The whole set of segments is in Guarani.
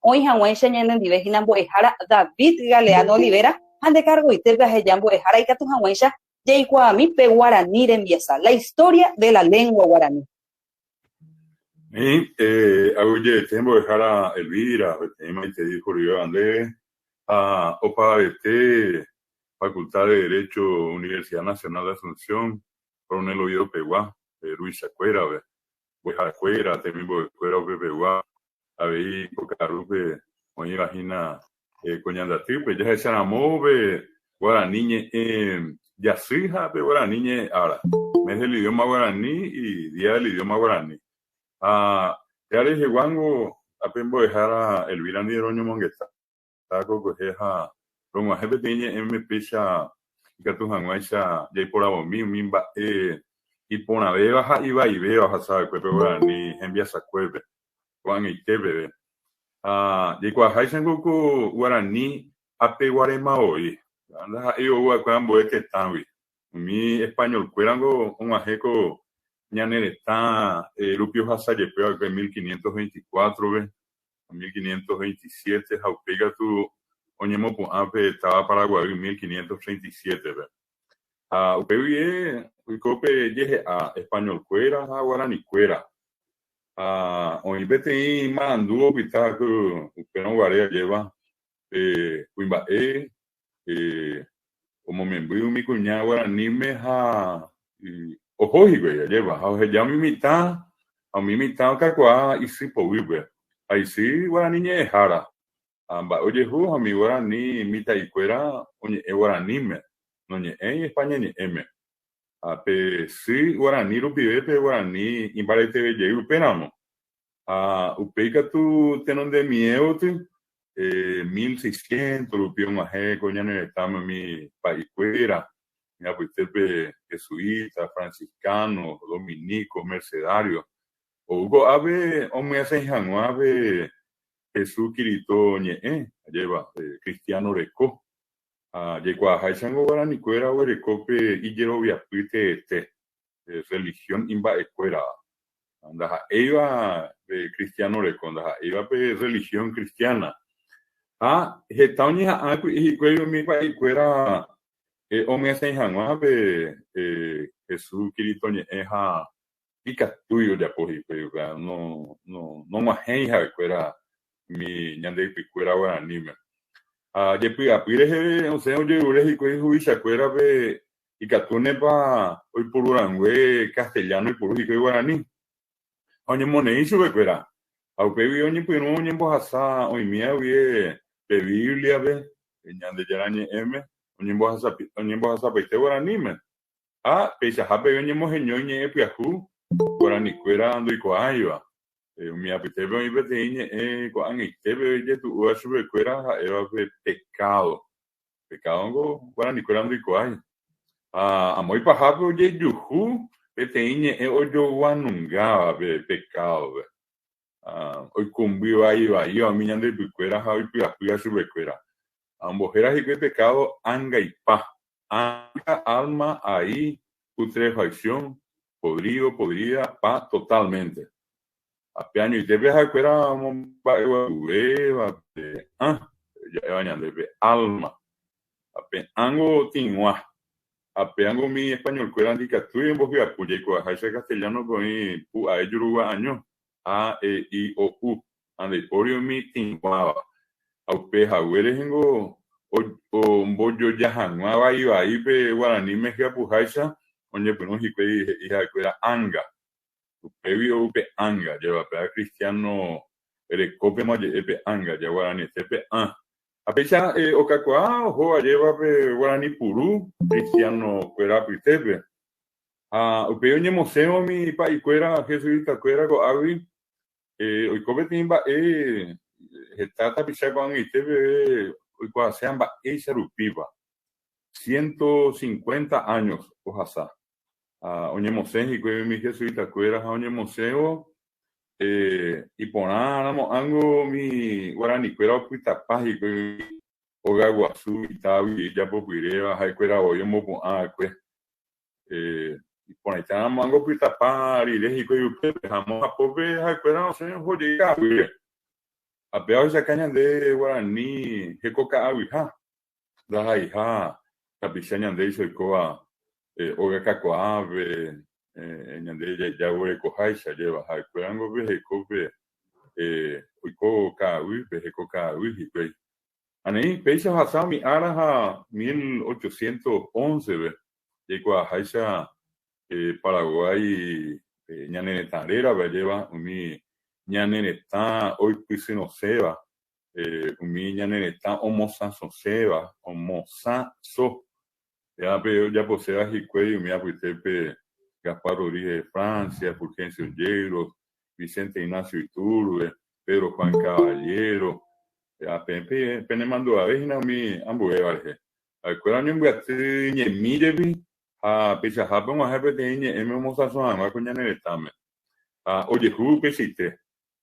Oĩ hag̃uáicha ñanendive hína mbo'ehára David Galeano Olivera ha nde kargoitépe aheja mbo'ehára ikatu hag̃uáicha jaikuaami pe guarani rembiasa, la historia de la lengua guarani. Ni, aguyjeete mbo'ehára Elvira, peteĩ maitei ohoryvéva ndéve ha opavavete Facultad de Derecho Universidad Nacional de Asunción, Coronel Oviedo pegua, ruvichakuérape, mbo'eharakuéra, temimbo'ekuéra upepegua, avei ko ka'arúpe oĩva hína ko ñandatýpe, jahecharamo pe guarani ñe'ẽ jasy ha pe guarani ñe'ẽ ára, mes del idioma guarani y día del idioma guarani. Ha péva reheguángo ápe mbo'ehára Elvira ndive roñomongeta kokuehe ha rog̃uahẽ peteĩ ñe'ẽme péicha ikatu hag̃uáicha jaiporavomi umi mba'e iporãvéva ha ivaivéva ohasa va'ekue pe guarani hembiasakuépe ko'ag̃aite peve. Ha jaikuaaháichango ko guarani apeguarema voi, ndaha'éi ou va'ekue ambue tetãgui. Umi español-kuérango og̃uahẽ ko ñane retã rupi ohasa jepe va'ekue 1524-pe, 1527 ha upéi katu oñemopu'ã pe táva Paraguay 1537-pe. Ha upe guive oiko pe jehe'a español-kuéra ha guaranikuéra. Ha oĩ peteĩ marandu opyta ku upérõ guare ajéva pe kuimba'e omomemby umi kuña guaraníme ha oho hikuái ajépa ha oheja umi mitã ha umi mitã okakuaa isy poguýpe ha isy guarani ñe'ẽhára ha mba'e ojehu ha umi guarani mitã'ikuéra oñe'ẽ guaraníme noñe'ẽi España ñe'ẽme ha pe sy guarani rupive pe guarani imbareteve jey upéramo ha upéi katu tenondemiévoty 1600 rupi og̃uahẽ ko ñane retãme umi pa'ikuéra, apytépe jesuita, franciscano, dominico, mercedario, ou ko'ápe omyasãi hag̃ua pe Hesu Kirito ñe'ẽ, ajépa, pe cristiano reko. Ha jaikuaaháichango guaranikuéra oguereko pe ijeroviapy teete, pe religión imba'ekuérava. Ndaha'éiva pe cristiano reko, ndaha'éiva pe religión cristiana. Ha heta oñeha'ã hikuái umi pa'ikuéra omyasãi hag̃ua pe Hesu Kirito ñe'ẽ ha ikatúi ojapo hikuái upéva, nog̃uahẽi ha'ekuéra umi ñande ypykuéra guaraníme. Ha jepy'apy reheve osẽ ojerure hikuái huvichakuérape Ikatúnepa oipuru rangue castellano oipuru hikuái guarani? Ha oñemoneĩ chupekuéra, ha upégui oñepyrũ oñembohasa oĩmíva guive pe Bíbliape, Ñandejára Ñe'ẽme, oñembohasapaite guaraníme. Ha peichahápe oñemoheñói ñe'ẽ pyahu guaranikuéra ndoikuaáiva. Umi apytépe oĩ peteĩ ñe'ẽ ko'ag̃aitépe ijetu'úva chupekuéra ha'éva pe pekádo. Pekádongo guaranikuéra ndoikuaái. Ha amo ipahápe ojejuhu peteĩ ñe'ẽ ojoguanungáva pe pekádope. Oikũmby vai vaíva umi ñande ypykuéra ha oipy'apýva chupekuéra. Ha ombohéra hikuái pekádo angaipa. Ánga, alma, ai, putrefacción, podrido, podrida, pa, totalmente. Ha pe añoitépe ha'ekuéra omomba'eguasuvéva pe ã, ja'éva ñande pe alma. Ha pe ãngo tĩg̃ua. Ha péango umi español-kuéra ndikatúi ombohyapu, jaikuaaháicha castellano-pe oĩ pu'ae jurugua año, a, e, i, o, u, ha ndaipóri umi tĩguáva. Ha upe hague rehengo ombojoja hag̃ua vai vai pe guaraníme hyapuháicha oñepyrũ hikuái he'i ha'ekuéra ánga. Upégui ou pe ánga, jeva péva cristiano rekópema oje'e pe ánga, ja guaraniete pe ã. Ha péicha okakuaa oho ajéva pe guarani puru cristiano kuéra apytépe. Ha upéi oñemosẽvo umi pa'ikuéra jesuita-kuéra ko'águi, oiko peteĩ mba'e heta tapicha ko'ag̃aite peve oikuaaséva mba'éicha rupípa. 150 años ohasa. Ha oñemosẽ hikuái umi jesuita-kuéra ha oñemosẽvo iporã ramo'ãngo umi guaranikuéra opytapa hikuái ogaguasu itágui ijapopyréva ha'ekuéra voi omopu'ã va'ekue. Iporãitéramo ángo opytapa rire hikuái upépe ha amo hapópe ha'ekuéra osẽ oho jey ka'aguýre. Ha péva ohechauka ñande guarani hekoka'aguyha, ndaha'eiha tapicha ñandéicha oikóva óga kakuaápe, ñande jaguerekoháicha jeva. Ha'ekuérango pe hekópe oiko ka'aguýpe, heko ka'aguy hikuái. Ha neĩ, péicha ohasa umi ára ha 1811-pe, jaikuaaháicha Paraguái ñane retã rérape ajéva umi ñane retã oipysyrõséva, umi ñane retã omosãsosẽva, omosãso, péva pe ojaposéva hikuái umi apytépe Gaspar Rodríguez de Francia, Fulgencio Yegros, Vicente Ignacio Iturbe, Pedro Juan Caballero, ha peẽ penemandu'ave hína umi ambuéva rehe. Ha'ekuéra oñembyaty ñemi jepi ha peichahápe og̃uahẽ peteĩ ñe'ẽme omosãso hag̃ua ko ñane retãme. Ha ojehu upeichaite,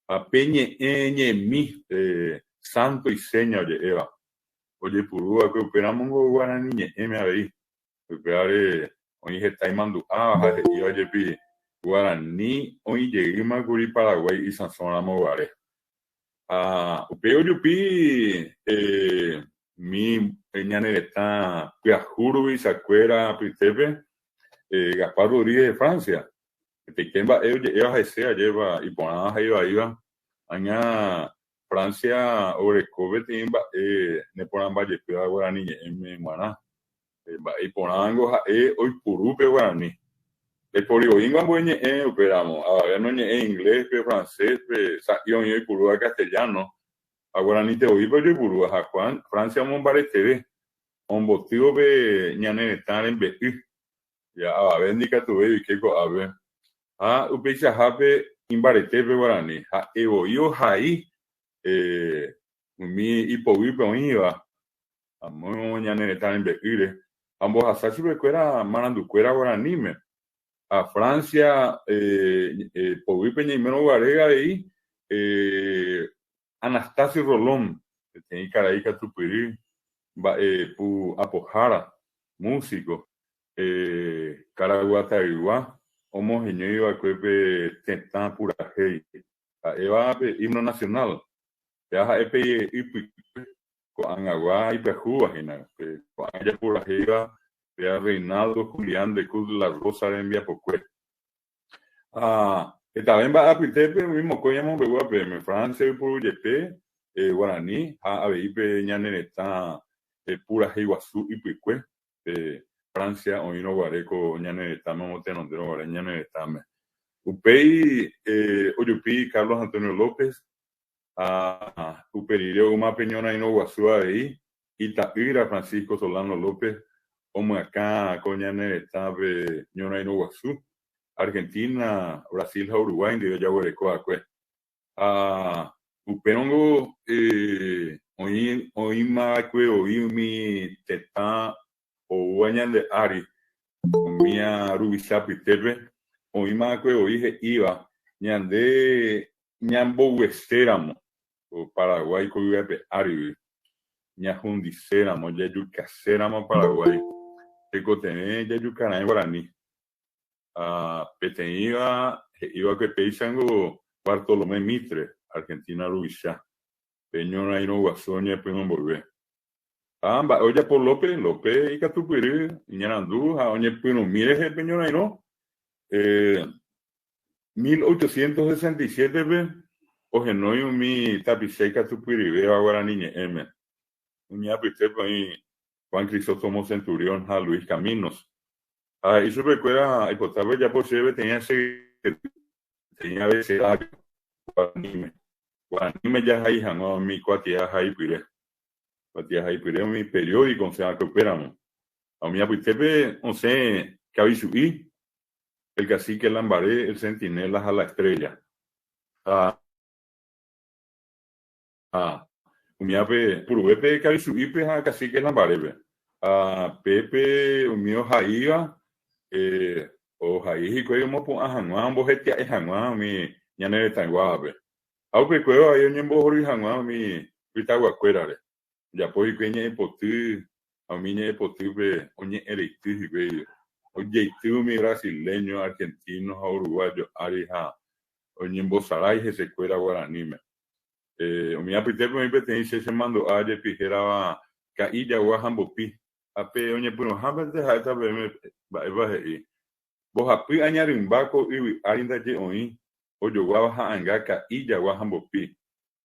ha pe ñe'ẽ ñemi santo y seña oje'éva, ojepuru va'ekue upéramongo guarani ñe'ẽme avei. Upévare oĩ heta imandu'áva ha he'íva jepi guarani oĩ jeýma kuri Paraguái isãso ramo guare. Ha upéi ojupi umi ñane retã pyahu ruvichakuéra apytépe Gaspar Rodríguez de Francia. Hetaite mba'e oje'éva hese ajépa iporãva ha ivaíva. Ág̃a Francia oguereko peteĩ mba'e neporãmbajepéva guarani ñe'ẽme g̃uarã. Mba'e iporãvango ha'e oipuru pe guarani. Ndaipóri voíngo ambue ñe'ẽ upéramo, avave noñe'ẽ inglés-pe, francés-pe, sa'i oĩ oipurúva castellano, ha guaranite voípe ojoipurúva ha Juan Francia omombareteve, ombotývo pe ñane retã rembe'y. Ja avave ndikatuvéi oike ko'ápe. Ha upeichahápe imbarete pe guarani, ha'e voi ohai umi ipoguýpe oĩva amo ñane retã rembe'ýre ha ombohasa chupekuéra marandukuéra guaraníme. Ha Francia poguýpe ñaimérõ guare avei Anastasio Rolón, peteĩ karai katupyry mba'epu apohára, músico, Karaguataygua omoheñói va'ekue pe tetã purahéi, ha'éva pe himno nacional. Péva ha'e pe ypykue ko'ag̃agua ipyahúva hína, pe ko'ág̃a japurahéiva péva Reinaldo Julián Decoud Larrosa rembiapokue. Ha hetave mba'e apytépe umi mokõi amombe'úva peẽme, Francia oiporu jepe guarani ha avei pe ñane retã purahéi guasu ypykue, pe Francia oĩrõ guare ko ñane retãme omotenondérõ guare ñane retãme. Upéi ojupi Carlos Antonio López ha upe rire oúma pe ñorairõ guasu avei ita'ýra Francisco Solano López omyakã ko ñane retã pe ñorairõ guasu Argentina, Brasil ha Uruguay ndive jaguereko va'ekue. Ha upérõngo oĩ oĩma va'ekue voi umi tetã oúva ñande ári, umía ruvicha apytépe oĩma va'ekue voi he'íva ñande ñambogueséramo ko Paraguái ko yvy ape árigui, ñahundiséramo, jajukaséramo Paraguái, tekotevẽ jajukara'ẽ guarani. Ha peteĩva he'íva'ekue péichango Bartolomé Mitre, Argentina ruvicha, pe ñorairõ guasu oñepyrũ mboyve. Ha mba'e ojapo López? López ikatupyry, iñarandu ha oñepyrũmi rehe pe ñorairõ. 1867-pe ohenói umi tapicha ikatupyryvéva guarani ñe'ẽme. Umi apytépe oĩ Juan Crisóstomo Centurión ha Luis Caminos. Ha he'i chupekuéra, Aipota pejapo chéve peteĩ achegety, peteĩ abecedario guaraníme. Guaraníme jahai hag̃ua umi kuatia haipyre. Kuatia haipyre umi periódico osẽ va'ekue upéramo. Ha umi apytépe osẽ Kavichu'i, El Cacique Lambaré, El Centinela ha La Estrella. Ha umiápe puruvépe Kavichu'ípe ha Cacique Lambarépe. Ha pépe umi ohaíva ohai hikuái omopu'ã hag̃ua, ombohetia'e hag̃ua umi ñane retãyguávape. Ha upekuévo avei oñembohory hag̃ua umi pytaguakuérare. Ojapo hikuái ñe'ẽpoty ha umi ñe'ẽpotýpe oñe'ẽreity hikuái, ojeity umi brasileño, argentino ha uruguayo ári ha oñembosarái hesekuéra guaraníme. Umi apytépe oĩ peteĩ che chemandu'a jepi hérava Ka'i Jagua ha Mbopi. Ha pe oñepyrũhápente ha'éta peẽme mba'épa he'i. Mbohapy aña rymba ko yvy ári ndaje oĩ ojoguáva ha'anga Ka'i Jagua ha Mbopi.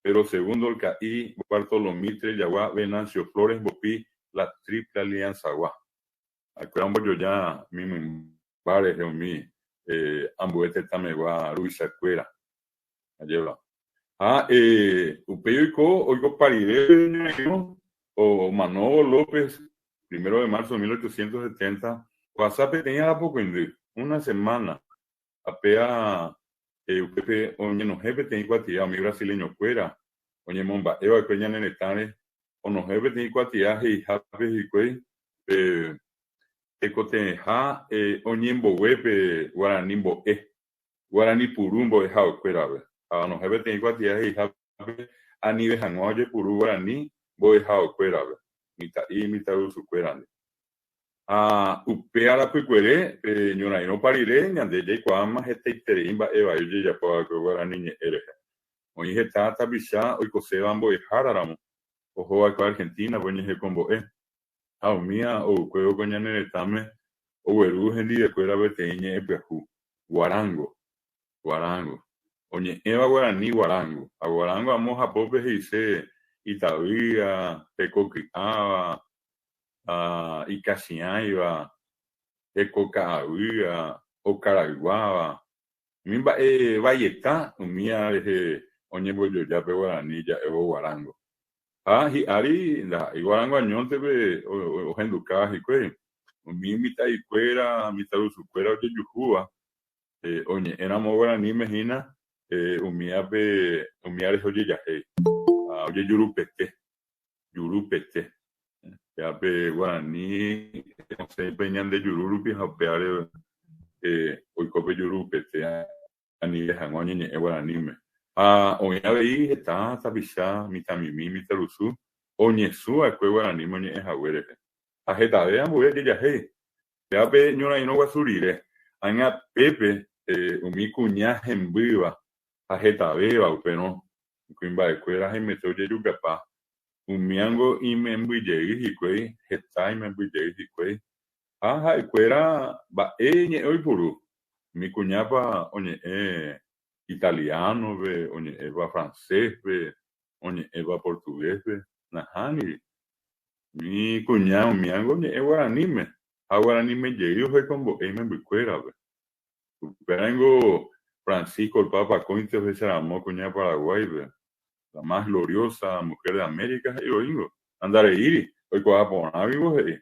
Pero segundo el Ka'i, Bartolo Mitre, Jagua, Venancio Flores, Mbopi, la Triple Alianza-gua. Ha'ekuéra ombojoja umi mymba rehe umi ambue tetãmegua ruvichakuéra. Ajépa. Ha upéi oiko, oikopa rire pe ñorairõ, omanóvo López, primero de marzo de 1870, ohasa peteĩ arapokõindy, una semana, ha péa upépe oñenohẽ peteĩ kuatia umi brasileño-kuéra oñemomba'eva'ekue ñane retãre, onohẽ peteĩ kuatia he'ihápe hikuái pe tekotevẽha oñembogue pe guarani mbo'e, guarani puru mbo'ehaokuérape. Ha onohẽ peteĩ kuatia he'ihápe anive hag̃ua ojepuru guarani mbo'ehaokuérape, mitã'i mitãrusukuérandi. Ha upe arapykuere, pe ñorairõpa rire, ñande jaikuaáma hetaiterei mba'e vai ojejapo va'ekue guarani ñe'ẽ rehe. Oĩ heta tapicha oikoséva mbo'ehára ramo, oho va'ekue Argentina-pe oñehekombo'e, ha umía oukuévo ko ñane retãme ogueru hendivekuéra peteĩ ñe'ẽ pyahu, guarango. Guarango. Oñe'ẽva guarani guarango. Ha guarango amo hapópe he'ise itavýva, hekoky'áva, ha ikachiãiva, hekoka'avýva, okarayguáva, umi mba'e vaieta umía rehe oñembojoja pe guarani ja'évo guarango. Ha hi'ári ndaha'éi guarango añónte pe ohendukáva hikuái, umi mitã'ikuéra, mitãrusukuéra ojejuhúva oñe'ẽramo guaraníme hína umíape umía rehe ojejahéi ha ojejurupete. Jurupete. Péva pe guarani osẽ pe ñande juru rupi ha upévare oiko pe jurupete anive hag̃ua oñeñe'ẽ guaraníme. Ha oĩ avei heta tapicha mitãmimi, mitãrusu oñesũ va'ekue guaraníme oñe'ẽ hague rehe. Ha hetave ambue jejahéi. Péva pe ñorairõ guasu rire, ág̃a pépe umi kuña hembýva ha hetavéva upérõ Kuimba'ekuéra haimete ojejukapa, umíango imembyjey hikuái, heta imembyjey hikuái, ha ha'ekuéra mba'e ñe'ẽ oipuru, umi kuñápa oñe'ẽ italiano-pe, oñe'ẽva francés-pe, oñe'ẽva portugués-pe, nahániri. Umi kuña umíango oñe'ẽ guaraníme, ha guaraníme jey ohekombo'e imembykuérape. Upévango Francisco el Papa akóinte ohecharamo kuña Paraguáipe, la más gloriosa mujer de América he'i oĩngo, ha ndareíri, oikuaa porãguivo he'i.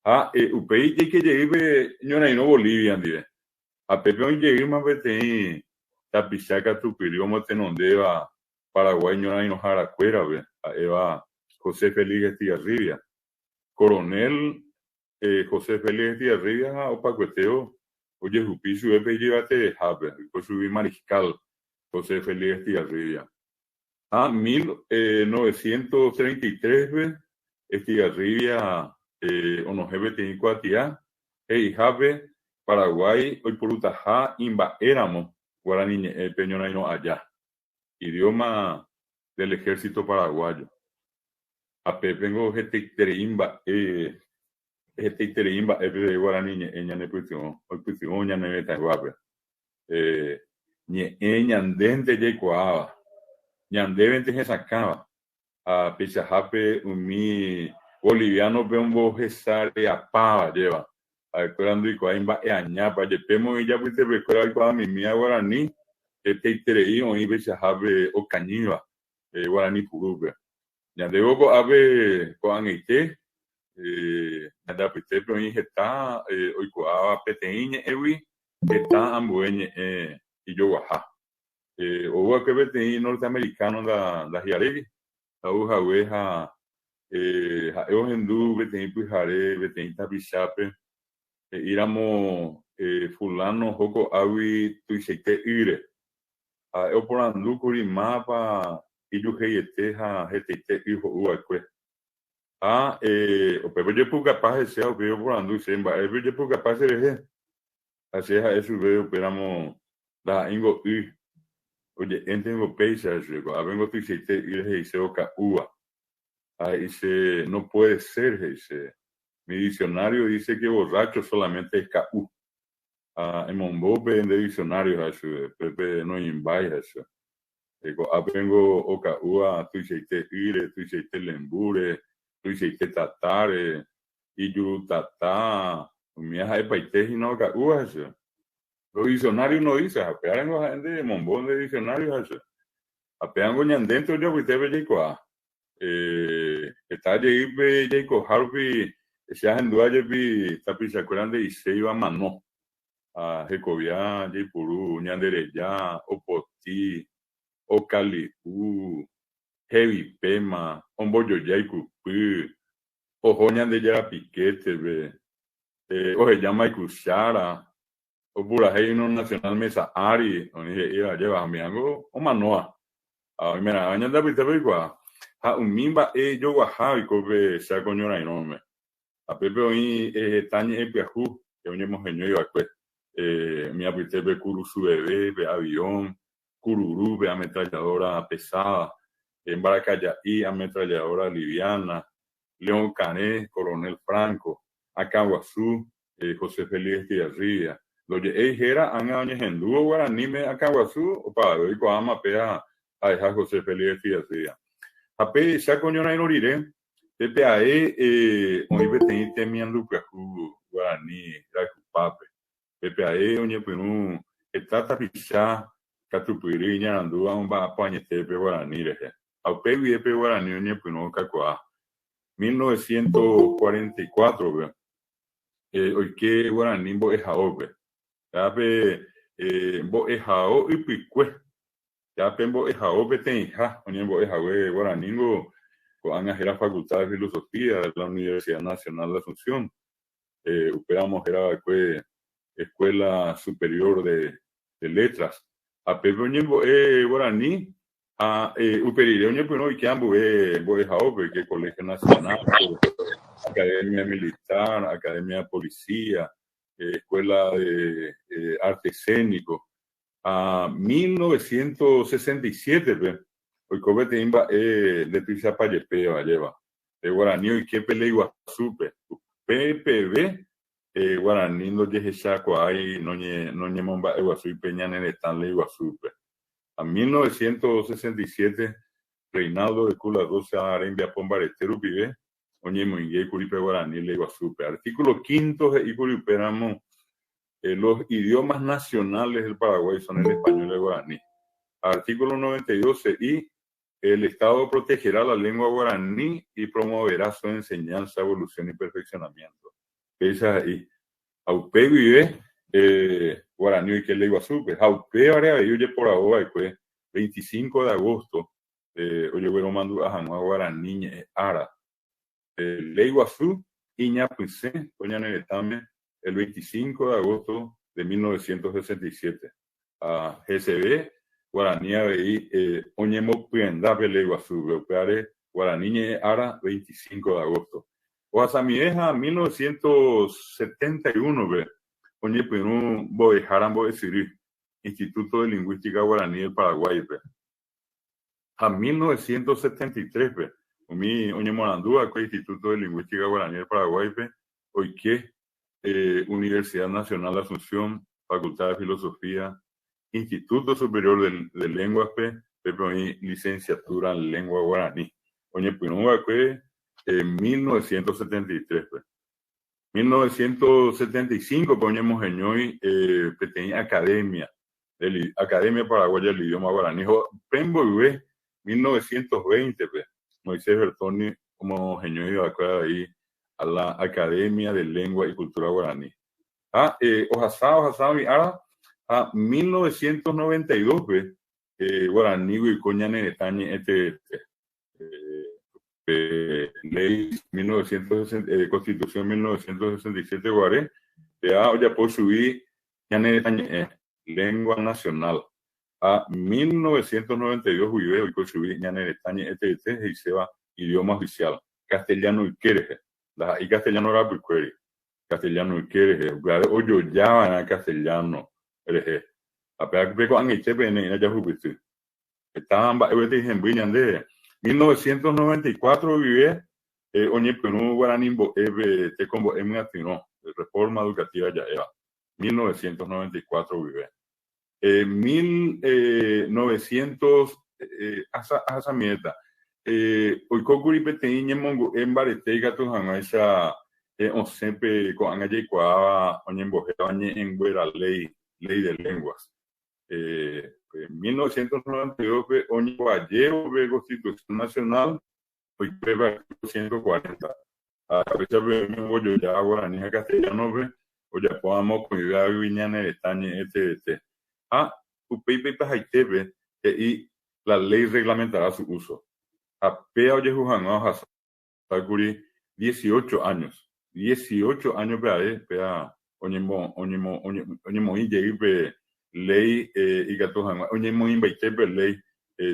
Ha upéi jaike jey pe ñorairõ Bolivia ndive, ha pépe oĩ jeýma peteĩ tapicha katupyry omotenondéva Paraguái ñorairõharakuérape, ha'éva José Félix Estigarribia, coronel José Félix Estigarribia ha opakuetévo ojehupi chupe pe ijyvatevehápe, oiko chugui Mariscal José Félix Estigarribia. Ha 1933-pe Estigarribia onohẽ peteĩ kuatia he'ihápe Paraguái oiporutaha imba'éramo guarani ñe'ẽ pe ñorairõ aja, idioma del Ejército Paraguayo. Ha pépengo hetaiterei mba'e, hetaiterei mba'épe guarani ñe'ẽ ñanepytyvõ, oipytyvõ ñane retãyguápe. Ñe'ẽ ñandénte jaikuaáva, ñandévente hesakãva, ha peichahápe umi boliviano-pe ombohesareapáva jéva. Ha'ekuéra ndoikuaái mba'e añápa, jepémo ijapytepekuéra oikuaamimíva guarani, hetaiterei oĩ peichahápe okañýva guarani purúpe. Ñandévo ko'ápe ko'ag̃aite ñande apytépe oĩ heta oikuaáva peteĩ ñe'ẽgui heta ambue ñe'ẽ ijoguaha. Ou va'ekue peteĩ norteamericano ndahi'aréi, ou hague ha ha'e ohendu peteĩ pyhare peteĩ tapichápe he'íramo fulano oho ko'águi tuichaite ýre. Ha'e oporandu kuri mávapa ijuheiete ha hetaite y ho'u va'ekue. Ha upépe ojepukapa hese ha upéi oporandu che mba'épe ojepukapa cherehe. Ha che ha'e chupe upéramo ndaha'éingo y. Oje'éntengo péicha he'i ko'ápengo tuichaite ýre he'ise oka'úva. Ha he'ise no puede ser he'ise. Mi diccionario dice que borracho solamente es ka'u. Ha emombo pe nde diccionario ha'e chupe, pépe noĩmbái ha'e chupe. Ko'ápengo oka'úva tuichaite ýre, tuichaite lembúre, tuichaite tatáre, ijuru tata, umíva ha'epaite hína oka'úva ha'e chupe. Lo diccionario no dice, ha péarengo ha'e nde emombo nde diccionario ha'e chupe. Ha péango ñandénte ojapytépe jaikuaa. Heta jeýpe jaikoha rupi che ahendúva jepi tapichakuéra nde'iséiva mano. Ha hekovia jaipuru ñande reja, opoti, okali'u, hevipéma, ombojoja ikupy, oho Ñandejára pikétepe, ohejáma ikuchára, opurahéi himno nacional mesa ári, oĩ he'íva ajéva ha umívango omanóva. Ha oimeraẽva ñande apytépe oikuaa. Ha umi mba'e joguaha oiko pe Cháko ñorairõme. Ha pépe oĩ heta ñe'ẽ pyahu oñemoheñói va'ekue, umi apytépe kurusu veve, pe avión, kururu, pe ametralladora pesada, mbarakaja'i, ametralladora liviana, león karẽ, coronel Franco, akã guasu, José Félix Estigarribia. Ndoje'éi héra ág̃a oñehendúvo guaraníme akã guasu, opavave oikuaáma péa ha'eha José Félix Estigarribia. Ha pe Cháko ñorairõ rire, pépe ae oĩ peteĩ temiandu pyahu guarani rayhupápe. Pépe ae oñepyrũ heta tapicha katupyry iñarandúva omba'apo añete pe guarani rehe. Ha upe guive pe guarani oñepyrũ okakuaa. 1944-pe oike guarani mbo'ehaópe. Péva pe mbo'ehao ypykue, péva pe mbo'ehao peteĩha oñembo'e hague guaraníngo ko'ág̃a héra Facultad de Filosofía de la Universidad Nacional de Asunción. Upéramo héra va'ekue Escuela Superior de Letras. Ha pépe oñembo'e guarani Ha upe rire oñepyrũ oike ambue mbo'ehaópe, oike Colegio Nacional, Academia Militar, Academia de Policía, Escuela de Arte Escénico. Ha 1967-pe oiko peteĩ mba'e ndetuichapajepéva ajépa, pe guarani oike pe Léi Guasúpe. Upe peve guarani ndojehechakuaái noñemomba'eguasúi pe ñane retã Léi Guasúpe. Ha 1967, Reinaldo de Cula Rosa rembiapo mbarete rupive oñemoingékuri pe guarani Léi Guasúpe. Artículo quinto he'íkuri upéramo, Los idiomas nacionales del Paraguay son el español y el guaraní. Artículo 92 he'i, El Estado protegerá la lengua guaraní y promoverá su enseñanza, evolución y perfeccionamiento. Péicha he'i. Ha upe guive guarani oike Léi Guasúpe. Ha upévare avei ojeporavo va'ekue 25 de agosto ojegueromandu'a hag̃ua guarani ñe'ẽ ára. Léi Guasu iñapysẽ ko ñane retãme el 25 de agosto de 1967. Ha heseve guarani avei oñemopyenda pe Léi Guasúpe, upévare guarani ñe'ẽ ára 25 de agosto. Ohasamive ha 1971-pe oñepyrũ mbo'ehára mbo'esyry Instituto de Lingũística Guaraní del Paraguay-pe. Ha 1973-pe umi oñemoarandu va'ekue Instituto de Lingũística Guaraní del Paraguay-pe oike Universidad Nacional de Asunción, Facultad de Filosofía, Instituto Superior de Lenguas-pe, pépe oĩ Licenciatura en Lengua Guaraní. Oñepyrũ va'ekue 1973-pe. 1975-pe oñemoheñói peteĩ academia, Academia Paraguaya del Idioma Guaraní. Upe mboyve, 1920-pe, Moisés Bertoni omoheñói va'ekue avei a la Academia de Lengua y Cultura Guaraní. Ha ohasa ohasa umi ára ha 1992-pe guaranígui oiko ñane retã ñe'ẽ teete. Pe léi Constitución 1967 guare péva ojapo chugui ñane retã ñe'ẽ, lengua nacional. Ha 1992 guive oiko chugui ñane retã ñe'ẽ teete he'iséva idioma oficial, castellano yke rehe, ndaha'éi castellano rapykuéri, castellano yke rehe, upévare ojoja va'erã castellano rehe. Ha péva ko'ag̃aite peẽ ne'ĩra jahupyty. Heta mba'e gueteri hemby ñande. 1994 guive oñepyrũ guarani mbo'épe tekombo'e myatyrõ, reforma educativa ja'éva, 1994 guive. 1900 ahasamiéta oikókuri peteĩ ñemongu'e mbarete ikatu hag̃uáicha osẽ pe ko'ág̃a jaikuaáva oñembohéva ñe'ẽnguéra léi, Ley de Lenguas. 1992-pe oñemboajévo pe Constitución Nacional oike pe artículo 140 ha upéichape oñembojoja guarani ha castellano-pe ojapóva mokõivévagui ñane retã ñe'ẽ teete ha upéi pe ipahaitépe he'i la ley reglamentará su uso ha péa ojehu hag̃ua ohasákuri 18 años, 18 años-pe ae péa oñemoĩ jey pe léi ikatu hag̃ua oñemoĩmbaite pe léi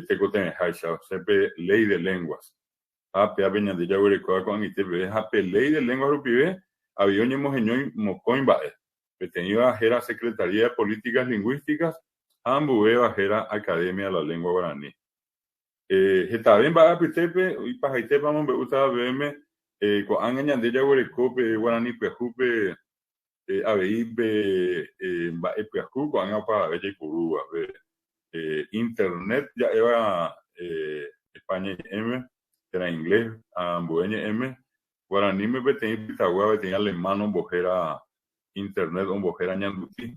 tekotevẽháicha, osẽ pe Ley de Lenguas. Ha péape ñande jaguerekóva ko'ag̃aite peve ha pe Ley de Lenguas rupive avei oñemoheñói mokõi mba'e, peteĩva héra Secretaría de Políticas Lingüísticas ha ambuéva héra Academia de la Lengua Guaraní. Hetave mba'e apytépe, ipahaitépa amombe'útava peẽme, ko'ág̃a ñande jaguereko pe guarani pyahúpe avei pe mba'e pyahu ko'ág̃a opavave jaipurúva, pe internet ja'éva España ñe'ẽme térã inglés ambue ñe'ẽme, guaraníme peteĩ pytagua, peteĩ alemán ombohéra internet ombohéra ñanduti.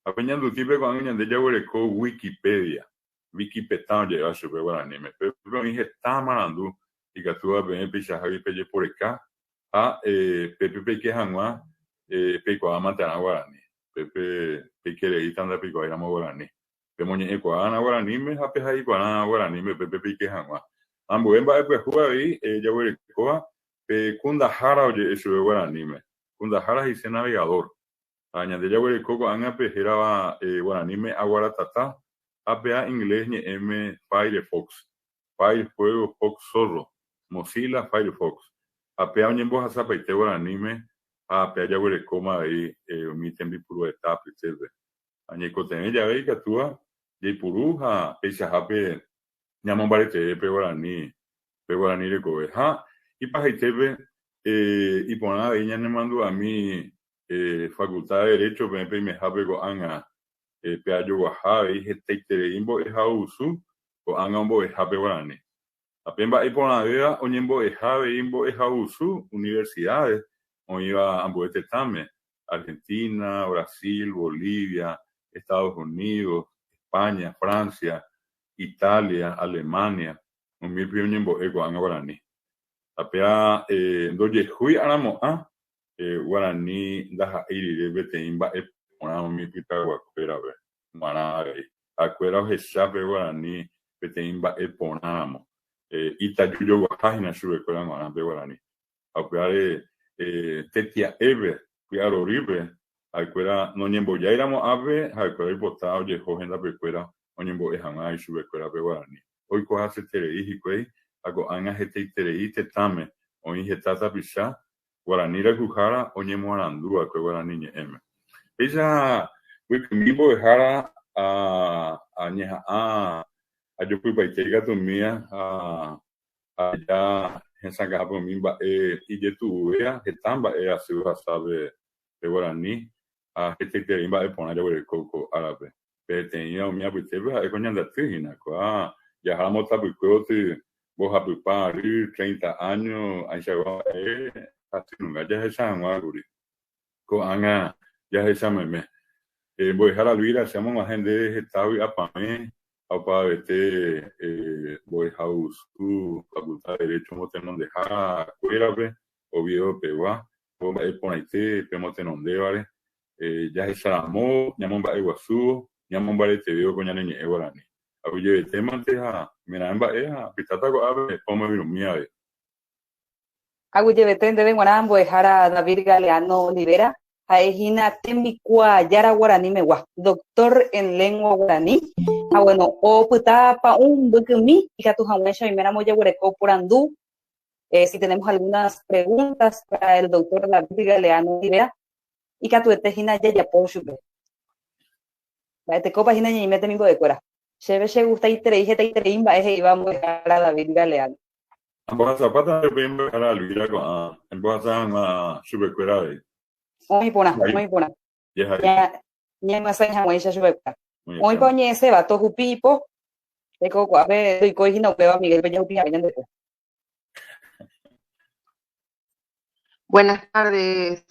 Ha pe ñandutípe ko'ág̃a ñande jaguereko Wikipedia. Vikipetã oje'éva chupe guaraníme. Pépe oĩ heta marandu ikatúva peẽ peichahágui pejeporeka ha pépe peike hag̃ua peikuaa manterã guarani. Pépe peike reíta ndapeikuaáiramo guarani. Pemoñe'ẽkuaárã guaraníme ha pehaikuaarã guaraníme pépe peike hag̃ua. Ambue mba'e pyahu avei jaguerekóva pe kundahára oje'e chupe guaraníme. Kundahára he'ise navegador. Ha ñande jaguereko ko'ág̃a pe hérava guaraníme Aguaratata ha pea inglés ñe'ẽme Firefox, Fire fuego, Fox zorro, Mozilla Firefox. Ha pea oñembohasapaite guaraníme ha pea jaguerekóma avei umi tembipurueta apytépe. Ha ñaikotevẽ jave ikatúva jaipuru ha peichahápe ñamombareteve pe guarani, pe guarani rekove. Ha ipahaitépe iporã avei ñanemandu'ami Facultad de Derecho peẽ peimehápe ko'ág̃a pe ajoguaha avei hetaiterei mbo'ehaovusu ko'ág̃a ombo'ehápe guarani. Ha pe mba'e iporãvéva oñembo'eha avei mbo'ehaovusu universidades oĩva ambue tetãme, Argentina, Brasil, Bolivia, Estados Unidos, España, Francia, Italia, Alemania, umípe oñembo'e ko'ág̃a guarani. Ha péva ndojehúi aramo'ã Guarani ndaha'éi rire peteĩ mba'e porã umi pytaguakuérape g̃uarã avei. Ha'ekuéra ohecha pe guarani peteĩ mba'e porãramo. Itajujoguaha hína chupekuéra g̃uarã pe guarani. Ha upévare tetia'épe, py'arorýpe, ha'ekuéra noñembojáiramo ápe, ha'ekuéra oipota ojeho hendapekuéra oñembo'e hag̃ua ichupekuéra pe guarani. Oikuaaseterei hikuái ha ko'ág̃a hetaiterei tetãme oĩ heta tapicha Guarani rayhuhára oñemoarandu va'ekue guarani ñe'ẽme. Péicha mbykymi mbo'ehára añeha'ã ajopypaite ikatumía ha aheja hesakãhápe umi mba'e ijetu'uvéva heta mba'e asy ohasa pe guarani ha hetaiterei mba'e porã jaguereko ko árape. Peteĩva umi apytépe ha'e ko ñande aty hína, kua jaháramo tapykue oty mbohapypa ary, treinta áño, ãichagua mba'e hasynunga jahecha hag̃ua kuri. Ko'ág̃a jahecha meme. Mbo'ehára Elvira, che amog̃uahẽ ndéve heta vy'apavẽ ha opavavete mbo'ehaovusu Facultad de Derecho omotenondeha kuérape, Oviedo pegua, ko mba'e porãite pemotenondévare, jahecharamo, ñamomba'eguasúvo, ñamombaretevévo ko ñane ñe'ẽ guarani. Aguyjevetémante ha oimeraẽ mba'e ha apytáta ko'ápe pomoirũmi avei. Aguyjevete ndéve g̃uarã mbo'ehára David Galeano Olivera, ha'e hína tembikuaajára guaranimegua, doctor en lengua guarani, ha bueno, opyta pa'ũ mbykymi ikatu hag̃uáicha oiméramo jaguereko porandu Eh, si tenemos algunas preguntas para el doctor David Galeano Olivera, ikatuete hína jajapo chupe. Mba'etekópa hína ñaime temimbo'ekuéra? Chéve chegustaiterei hetaiterei mba'e he'íva mbo'ehára David Galeano. Ambohasapáta upéi mbo'ehára Elvira ko'ã embohasa hag̃ua chupekuéra avei. Oĩ porã, oĩ porã. Ñañemyasãi hag̃uáicha chupekuéra. Oĩpa oñe'ẽséva, tohupi ipo. Teko ko'ápe ndoikói hína upéva Miguel-pe jahupi hague ñande po. Buenas tardes.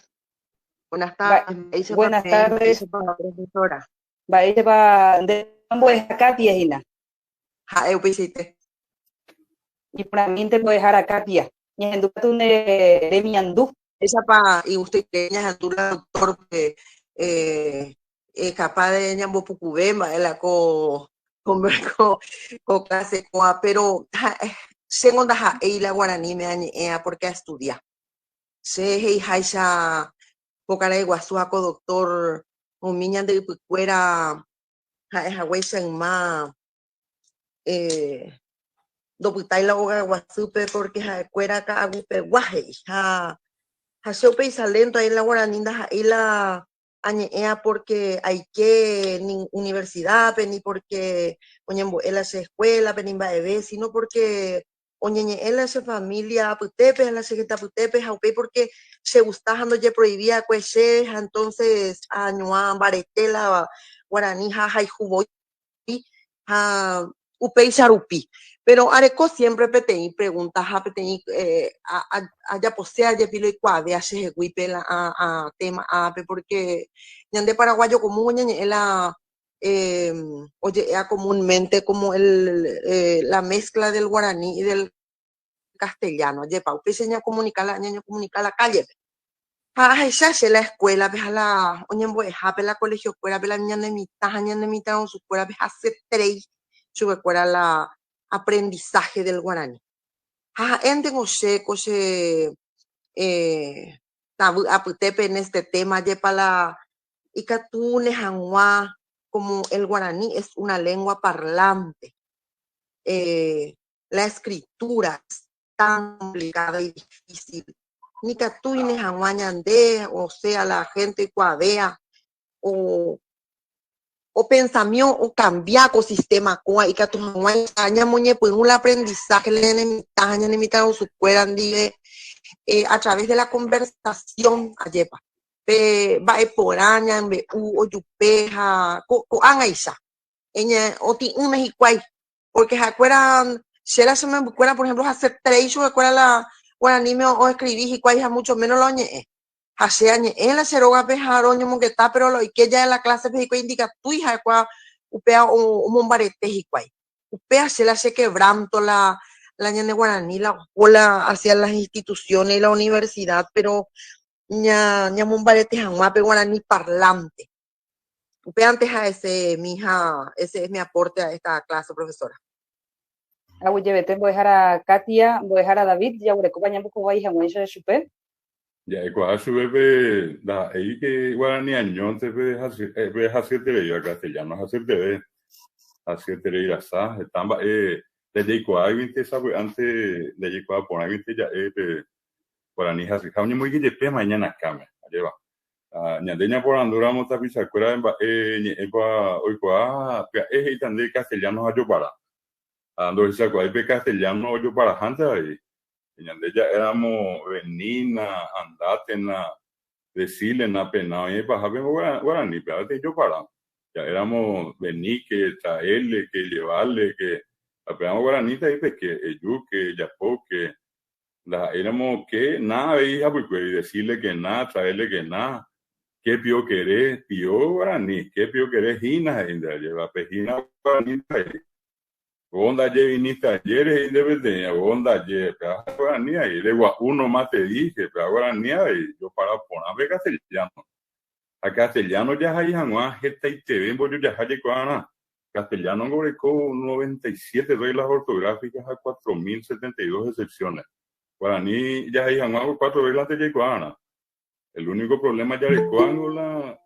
Buenas tardes. Buenas tardes. Profesora. Mba'éichapa nde mbo'eha Katia hína? Ha'e upeichaite. Iporãmínte mbo'ehára Katia. Ñahendu katu ne remiandu. Mba'éichapa igustoite ñahendu la doctor-pe eh, eh, capaz de ñambopukuve mba'e la ko ko clase kóa, pero chéngo ndaha'éi la guaraníme añe'ẽa porque aestudia. Che he'iháicha ko karai guasu ha ko doctor umi ñande ypykuéra ha'e haguéicha yma eh, ndopytái la óga guasúpe porque ha'ekuéra ka'aguypegua he'i ha ha che upéicha lento ahí la guarani ndaha'éi la añe'ẽa porque aike ni universidad-pe ni porque oñembo'e la che escuela-pe ni mba'eve sino porque oñeñe'ẽ la che familia apytépe ha la che gente apytépe ha upéi porque che gusta ha ndojeproivi va'ekue chéve ha entonces añuã mbarete la guarani ha ahayhu voi ha upéicha rupi. Pero areko siempre peteĩ pregunta ha peteĩ eh, ajapose ajepi loikuaavea chehegui pe la a tema ápe porque ñande paraguayo común oñeñe'ẽ la eh, oje'ea comúnmente como el, eh, la mezcla del guaraní y del castellano, ajépa, upéicha ñacomunica la, ñañocomunica la calle-pe. Ha ahecha che la escuela-pe ha la oñembo'ehápe la colegio-kuérape la ñane mitã ha ñane mitãrusukuérape haseterei chupekuéra la aprendizaje del guaraní. Ha ha'éntengo che ko che eh, tavy apytépe en este tema, ajépa la ikatúne hag̃ua como el guaraní es una lengua parlante, eh, la escritura es tan complicada y difícil, nikatúine hag̃ua ñande, o sea, la gente oikuaavea, o opensamiõ okambia ko sistema kóa ikatu hag̃uáicha ñamoñepyrũ la aprendizaje la ñane mitã ha ñane mitãrusukuéra ndive eh, a través de la conversación, ajépa. Pe mba'e porã ñambe'u ojupe ha ko'ág̃aicha otĩ'ỹme hikuái, porque ha'ekuéra che la che membykuéra por ejemplo haseterei chupekuéra la guaraníme oescribi hikuái ha mucho menos la oñe'ẽ. Ha che añe'ẽ la che rógape ha roñomongeta pero la oike jave la clásepe hikuái ndikatúi ha'ekuaa upéva omombarete hikuái. Upéva che la che quebranto la la ñane guarani la oho la hacia las instituciones y la universidad pero ña ñamombarete hag̃ua pe guarani parlante. Upévante ha'ese mija, ese es mi aporte a esta clase, profesora. Aguyjevete mbo'ehára Katia, mbo'ehára David, jaguerekópa ñambohovái hag̃uáicha chupe? Ja'ekuaa chupe pe ndaha'éi ke guarani añónte pe pe hasyetereíva castellano hasyeteve, hasyeterei rasa, heta mba'e ndajaikuaáiguinte sapy'ánte ndajaikuaa porãguinte ja'e pe Guarani hasyha oñemoĩke jepéma iñanakãme, ajépa. Ñande ñaporandúramo tapichakuéra mba'e ñe'ẽpa oikuaa pya'e he'íta nde castellano ha jopara. Ha ndohechakuaái pe castellano ojoparahánte avei. Ñande ja'éramo venína, andátena, decílena, pena oĩ ipahápe guaranípe, avei jopara. Ja'éramo veníke, traéle, ke llevále, ke ha pévamo guaraníta he'i pe ke, ejúke, ejapóke, Ndaha'éiramo ke na avei hapykuéri, decirle que na, traerle que na, ke pio querés, pio guarani, ke pio querés hína he'i nde ajépa, pe hína guarani ndaha'éi. Vos ndaje viniste ayer he'i nde peteĩ, vos ndaje, péva ha'e guarani avei, regua'u nomás te dije, péva guarani avei, jopara porã pe castellano. Ha castellano jahai hag̃ua hetaiteve mbojojaha jaikuaarã. Castellano ngo oreko 97 reglas ortográficas ha 4072 excepciones. Guarani jahai hag̃ua ko cuatro reglas-nte jaikuaarã. El único problema jarekóvango la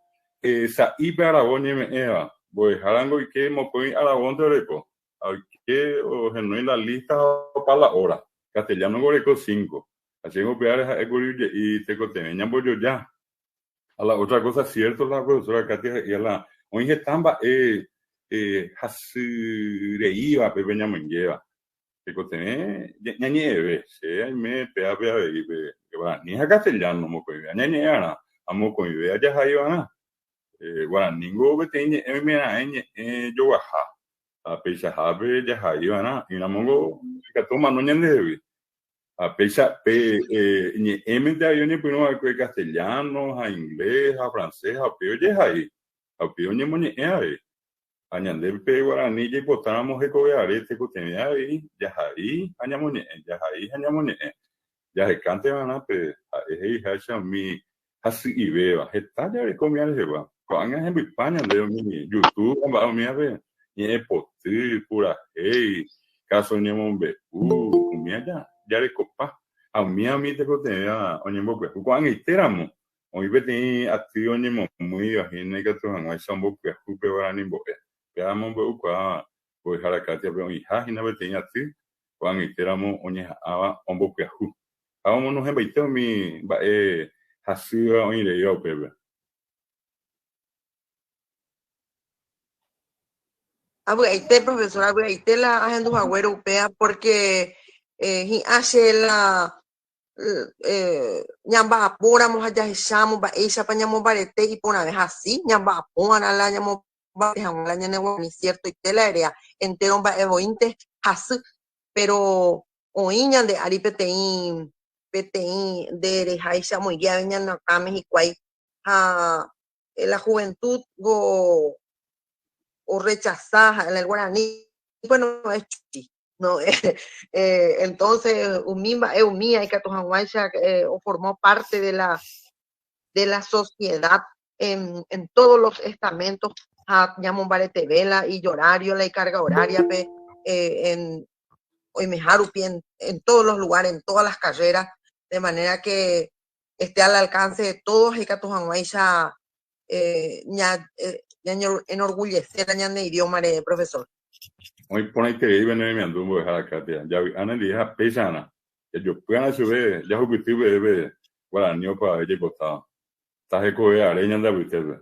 sa'ípe aravo oñeme'ẽva. Mbo'ehárango oike mokõi aravónte oreko. Ha oike ohenói la lista ha opa la hora. Castellano ngo oreko cinco. Ha chéngo upévare ha'ékuri oje'i tekotevẽ ñambojoja. Ha la otra cosa cierto la profesora Katia he'íva la oĩ heta mba'e Hasy reíva pe ñamoingéva. Tekotevẽ ñañe'ẽve, che aime pévape avei pe guarani ha castellano mokõive añañe'ẽ'arã ha mokõive ajahaiva'erã. Guaraníngo peteĩ ñe'ẽ oimeraẽ ñe'ẽ joguaha ha peichahápe jahaiva'erã, ỹramongo ikatu omano ñandehegui. Ha péicha pe ñe'ẽmente avei oñepyrũ va'ekue castellano ha inglés ha francés ha upéi ojehai. Ha upéi oñemoñe'ẽ avei. Ha ñande pe guarani jaipotáramo hekove are tekotevẽ avei jahai ha ñamoñe'ẽ, jahai ha ñamoñe'ẽ. Jahekánte va'erã pe ha'e he'iháicha umi hasy'ivéva. Heta jareko umíva rehegua. Ko'ág̃a hembypa ñande umi YouTube ha mba'e umívape ñe'ẽ poty, purahéi, káso ñemombe'u, umíva jarekopa. Ha umíva umi tekotevẽva oñembopyahu. Ko'ag̃aitéramo Oĩ peteĩ aty oñemomýiva hína ikatu hag̃uáicha ombopyahu pe guarani mbo'e. Péva amombe'ukuaa mbo'ehára Katia-pe oĩha hína peteĩ aty ko'ag̃aitéramo oñeha'ãva ombopyahu ha omonohẽmbaite umi mba'e hasýva oĩreíva upépe. Avy'aite, profesor, avy'aite la ahendu haguére upéva porque hi'ã che la ñamba'apóramo ha jahechámo mba'éichapa ñamombarete iporãve ha si ñamba'apóva'erã la ñamombarete hag̃ua la ñane guarani ciertoite la eréa entéro mba'e voínte hasy péro oĩ ñande ári peteĩ peteĩ nde reháicha omoinge ave ñane akãme hikuái ha la juventud go orrechasa ha'e la guarani bueno es chuchi No, entonces umi mba'e umía ikatu hag̃uáicha oformó parte de la de la sociedad en, en todos los estamentos ha ñamombareteve la ihorario, la icarga horaria-pe en oimeha rupi en, en todos los lugares, en todas las carreras, de manera que esté al alcance de todos ikatu hag̃uáicha ñañenorgullece la ñane idioma-re, profesor. Oĩ porãiterei pene remiandu mbo'ehára Katia, javy'a nendive ha péicharã jajopýrã chupe jahupyty peve pe guarani opavave jaipotáva. Tahekove are ñande apytépe.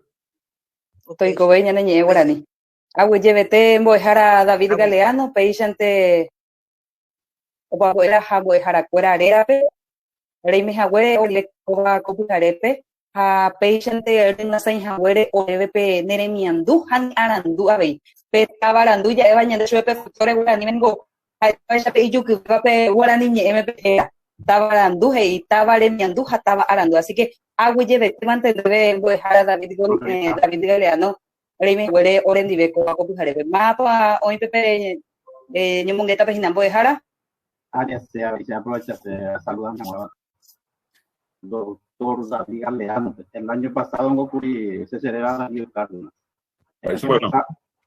Toikove ñane ñe'ẽ guarani. Aguyjevete mbo'ehára David Galeano, péichante opavave ha mbo'eharakuéra rérape, reime haguére orekóva ko pyharépe ha péichante remyasãi haguére oréve pe ne remiandu ha ne arandu avei. Pe táva arandu ja'éva ñande chupe pe folklore guaraníme ningo ha'eháicha pe ijukyvéva pe guarani ñe'ẽme pe héra. Táva arandu he'i táva remiandu ha táva arandu. Así que aguyjevetémante ndéve mbo'ehára David, David Galeano reime haguére orendive kóva ko pyharépe. Mávapa oĩ pe ñomongetápe hína mbo'ehára? Ah, ya sé, a ver, se aprovecha, se saludan Doctor David Galeano. El año pasado en Curi se celebra David Cárdenas. El bueno.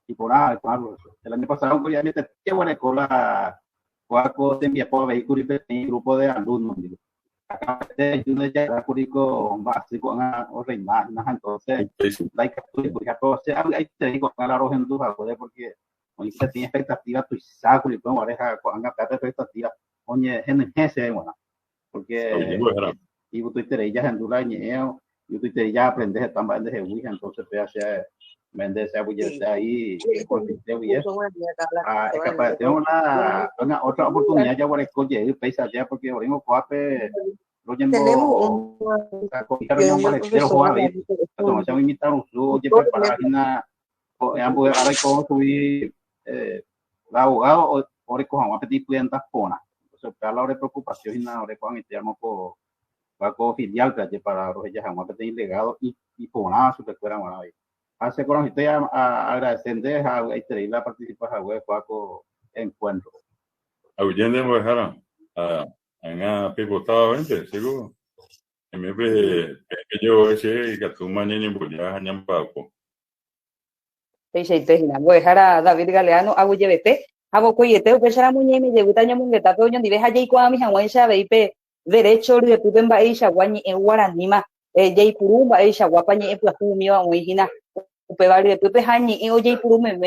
Y por ahí, claro. El año pasado en Curi, qué buena cola, cuaco te envió a vehículo y grupo de alumnos. Digo. Acá de uno ya curico básico o reinar, entonces, like, o sea, ahí te digo, a la roja en tu porque oĩ peteĩ expectativa tuicha kuri upéva guare ha ko'ág̃a pépe expectativa oñehenyhẽ chéve g̃uarã porque igustoiterei jahendu la ñe'ẽ igustoiterei jaaprende heta mba'e ndehegui ha entonces péva che mende che aguyjete ahí oexiste guive ha ekapaete una una otra oportunidad jaguereko jey péicha aja porque oĩngo ko'ápe roñembo roñemombarete roho avei ha umi mitãrusu ojeprepara hína Ambue ára oiko chugui la abogado oreko hag̃ua peteĩ pyenda porã. Entonces upéva la ore preocupación hína ore ko'ag̃aite ramo ko ko filial-pe ajepara roheja hag̃ua peteĩ legado iporãva chupekuéra g̃uarã avei. Ha che korasõite aagradece nde ha avy'aiterei la participa hague kóa ko encuentro. Aguyje nde mbo'ehára, ha ág̃a peipotávavénte, seguro. Aime pe peje'ove che ikatúma ñañemboja ha ñamba'apo. Peichaite hína. Mbo'ehára David Galeano aguyjevete ha vokoiete upéicharamo ñaime jevýta ñomongetápe oñondive ha jaikuaami hag̃uáicha avei pe derécho ryepýpe mba'eichagua ñe'ẽ guaraníma jaipuru, mba'eichaguápa ñe'ẽ pyahu umíva oĩ hína upéva ryepýpe ha ñe'ẽ ojeipuru meme.